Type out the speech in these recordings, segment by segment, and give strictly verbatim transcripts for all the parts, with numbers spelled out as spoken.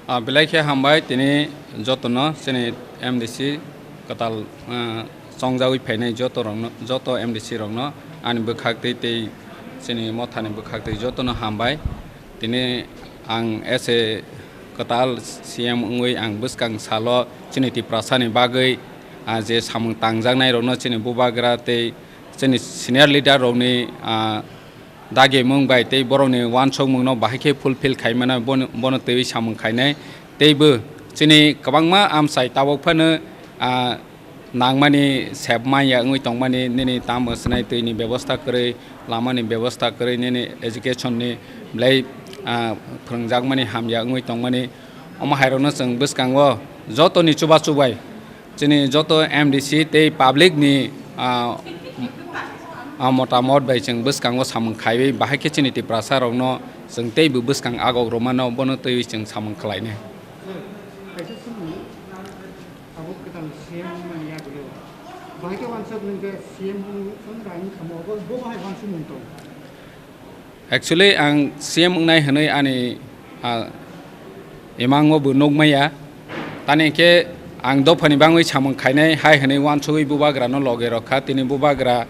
Ah, belai khe hambai tini jotono chini M D C kwtal, ah, chongjagwi phainai joto rokno, joto M D C rokno ani bwkhak twi tei chini mothani bwkhak twi jotono hambai. Tini ang as a kwtal C M wngwi ang bwskang salo chini Tiprasani bagwi, ah, je samung tangjaknai rokno chini bubagra tei chini senior leader rokni, ah, dagimung bai tei borokni uansukmungno bahai khe fulfill khaimano bono, bono twiwi samung khainai. Teibo chini kwbangma amchai tabuk phano, ah, nangmani sep manya wngwi tongmani, nini tamo swnai twini bebosta kwrwi, lamani bebosta kwrwi, nini education ni belai, ah, phwrwngjakmani hamya wngwi tongmani. Omo hairokno chwng bwskango jotoni chubachu bai chini joto M D C tei public ni, ah, ah, motamot bai chwng bwskango samung khaiwi bahai khe chini Tiprasa rokno chwng teibo bwskang agok rwmano bono twiwi chwng samung khlainai. Kaisa swngmung, tabuk kwtal C M wngmani yagulo. Bahai khe wansuk nwng khe C M wng, wng rai wng kha mo, bo, bo bahai wansukmung tong? Actually, ang C M wngnai hwnwi ani, ah, imango bo nukmaya. Tani khe ang dophani bangwi samung khainai hai hwnwi wansugwi bubagrano loge rwkha. Tini bubagra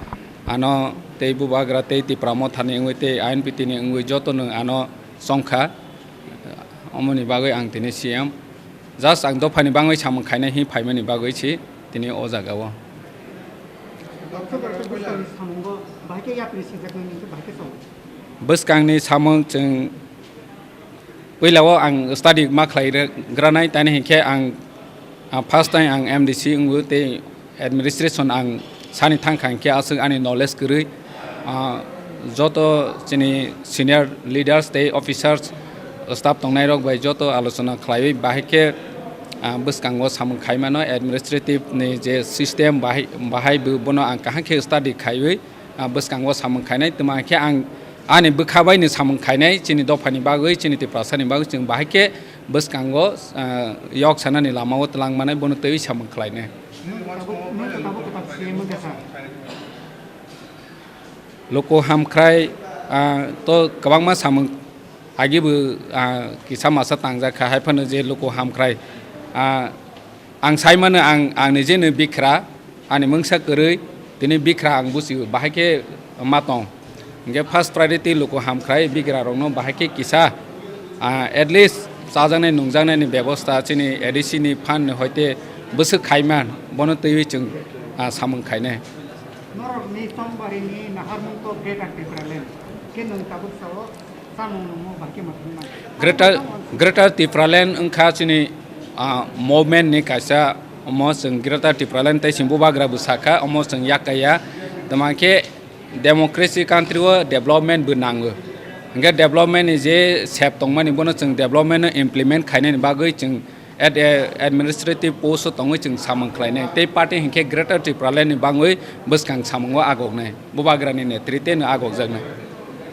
ano tei bubagra tei Tipra Mothani wngwi tei I N P T ni wngwi jotono ano chongkha. Omoni bagwi ang tini C M. Just ang dophani bangwi samung khainai hi phaimani bagwi si tini o jagao. Doctor, doctor, bwskangni samungo bahai khe yapri sijaknai nini bahai khe chong? Bwskangni samung chwng puilao ang study ma khlai granai, tani hinkhe ang, ah, first time ang M D C wngwi tei administration ang sani thangkha hinkhe aswk ani knowledge kwrwi, ah, joto chini senior leaders tei officers staff tongnairok bai joto alochona khlaiwi bahai khe, ah, bwskango samung khaimano administrative ni je system bahai, bahai bo bono ang kaham khe study khaiwi, ah, bwskango samung khainai twma khe ang ani bwkha bai ni samung khainai chini dophani bagwi chini Tiprasani bagwi chwng bahai khe bwskango, ah, yok sanani lamao twlang manai bono twiwi samung khlainai. Nwng tabuk, nwng tabuk kwtal C M wngkha sa? Luku hamkhrai, ah, to kwbangma samung agibo, ah, kisa masa tangjak kha, hai phano je luku hamkhrai, ah, ang sai mano ang, ang nijeno bikra, ani mungsa kwrwi, tini bikra ang buchio, bahai khe ma tong. Hinkhe first priority luku hamkhrai bikra rokno bahai khe kisa, ah, at least chajaknai nungjaknaini bebosta chini A D C ni fund ni hoite bwswk khaiman, bono twiwi chwng, ah, samung khainai. Norokni tongbarini naharmung to Greater Tipraland. Khe nwng tabuk sao, samung nungmo bahai khe mwthangma. Greater, Greater Tipraland wngkha chini, ah, movement ni kaisa, omo chwng Greater Tipraland tei chwng bubagra bwsakha, omo chwng yakaya. Tama khe democracy country o development bo nango. Hinkhe development ni je sep tongmani bono chwng development no implement khainani bagwi chwng ad-, eh, administrative post o tongwi chwng samung khlainai. Tei party hinkhe Greater Tipraland ni bangwi bwskang samungo agoknai. Bubagrani netrite no agokjaknai.